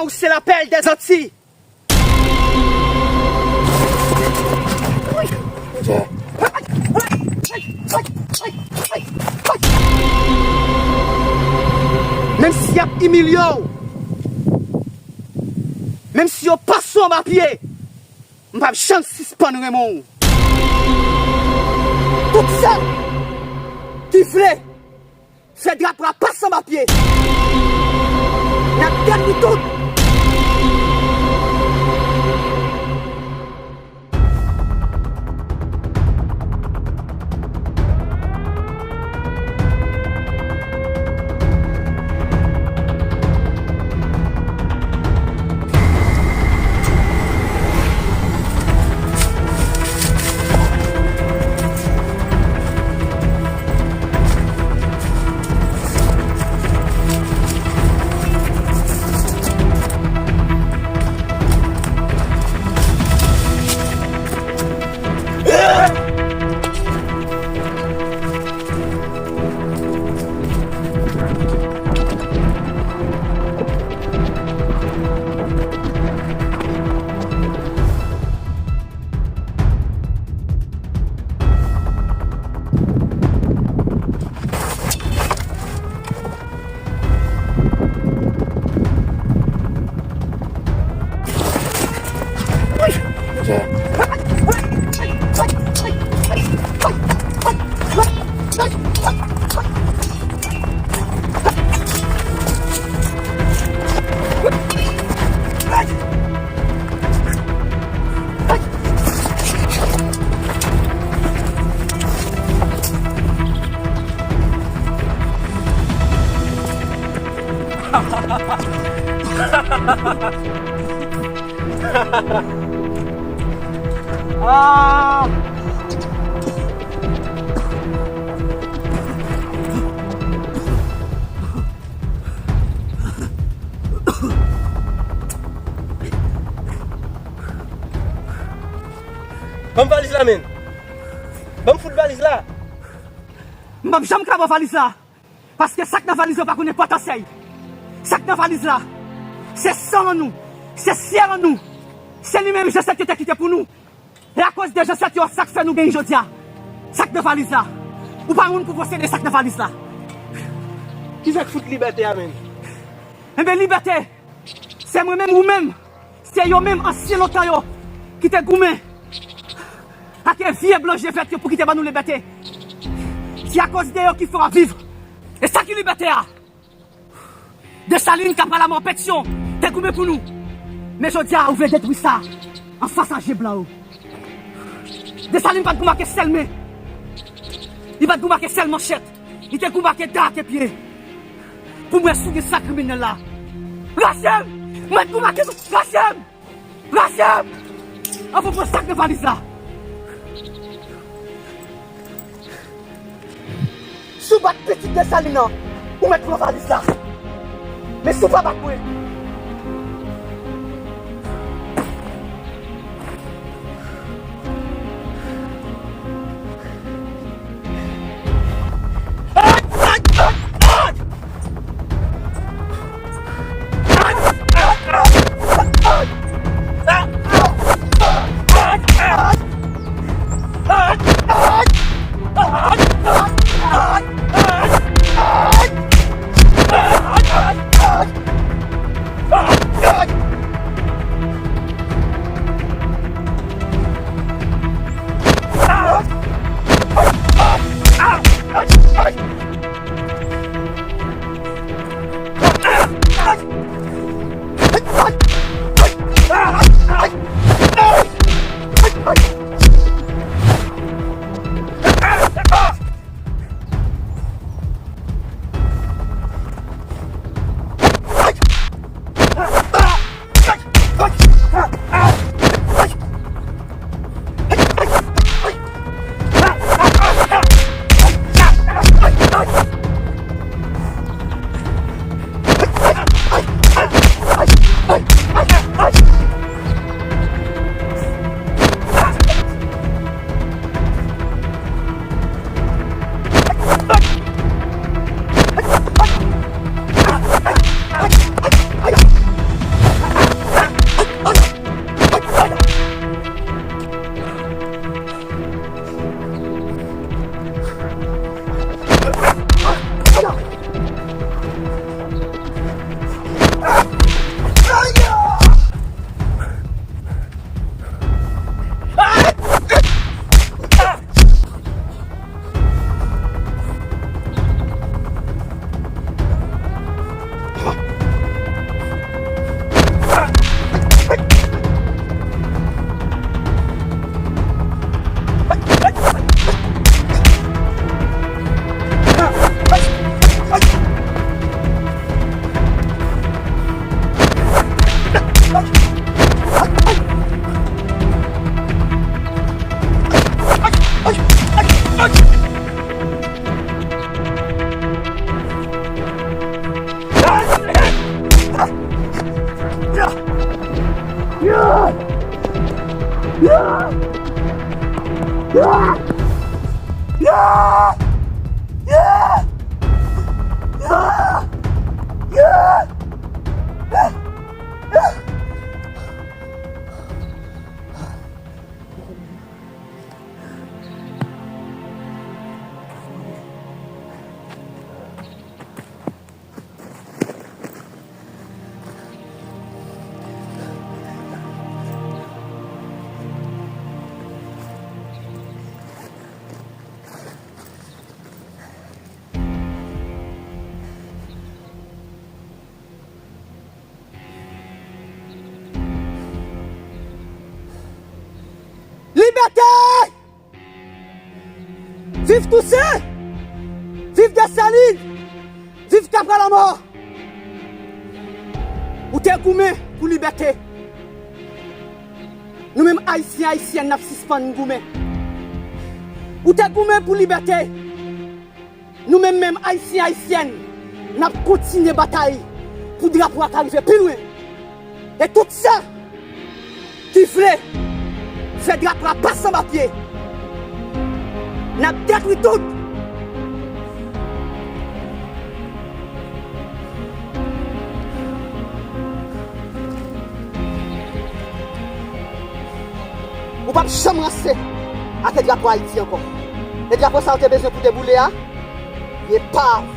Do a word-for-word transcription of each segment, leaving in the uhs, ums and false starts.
Ou se la perle des Antilles. Menm si y ap imilye w, menm si yo pase w anba pye, m p ap janm sispann renmen w. Tout sèl ki vle fè drapo a pase anba pye, n ap detwi tout. Ah! Ban m valiz la, menn. Ban m fout valiz la. M p ap janm ka ba w valiz la. Paske sa k nan valiz la pa konn enpòtans li. Sa k nan valiz la, se san an nou, se syè an nou. Se li menm zansèt yo te kite pou nou. E akoz de zansèt yo, sa k fè nou genyen jodi a. Sa k nan valiz la. Ou pa moun pou posede sa k nan valiz la. Kisa k fout libète a menm? Enben, libète, se mwen menm, ou menm, se yo menm ansyen lontan yo ki te goumen ak vye blan je vèt yo pou ki te ban nou libète. Se akoz de yo ki fè w ap viv. E sa ki libète a? Desalin, Kapalamò, Petyon te goumen pou nou. Men jodi a, ou vle detwi sa anfas a je blan yo. Desalin pa t goumen ak sèl men. Li pa t goumen ak sèl manchèt. Li te goumen ak da ak pye. Pou mwen, si w gen sa kriminèl la. Rache m! Mwen goumen ak rache m! Rache m! Ann pran sa k nan valiz la. Si w bat pitit Desalin nan, ou mèt pran valiz la. Men si w pa bat mwen. Libète! Viv Tousen! Viv Desalin! Viv Kapra Lanmò! Ou te goumen pou libète. Nou menm Ayisyen, Ayisyèn, n ap sispann goumen. Ou te goumen pou libète. Nou menm menm Ayisyen, Ayisyèn, n ap kontinye batay pou drapo a ka rive pi lwen. E tout sa ki vle fè drapo a pase anba pye, n ap detwi tout. Ou p ap janm ranse ak drapo Ayiti ankò. E drapo sa ou te bezwen pou te boule a, li epav.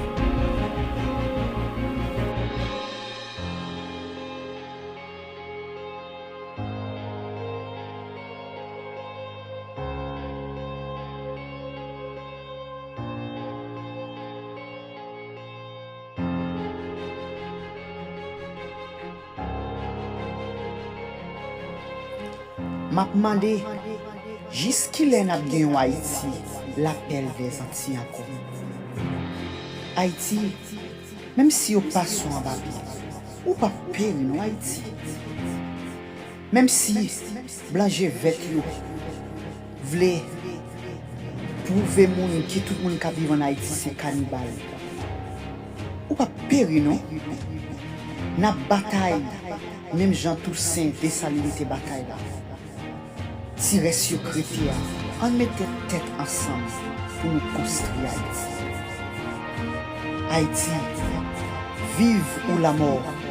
M ap mande, jiskilè n ap gen yon Ayiti, lapèl dèzanti ankò? Ayiti, menm si yo pase w anba pye, ou p ap peri non, Ayiti. Menm si blan je vèt yo vle pwouve moun ke tout moun k ap viv ann Ayiti se kanibal, ou p ap peri non. N ap batay menm jan Tousen, Desalin te batay la. Ti rès yo k rete a, ann mete tèt ansanm pou nou konstwi Ayiti. Ayiti, viv ou lanmò!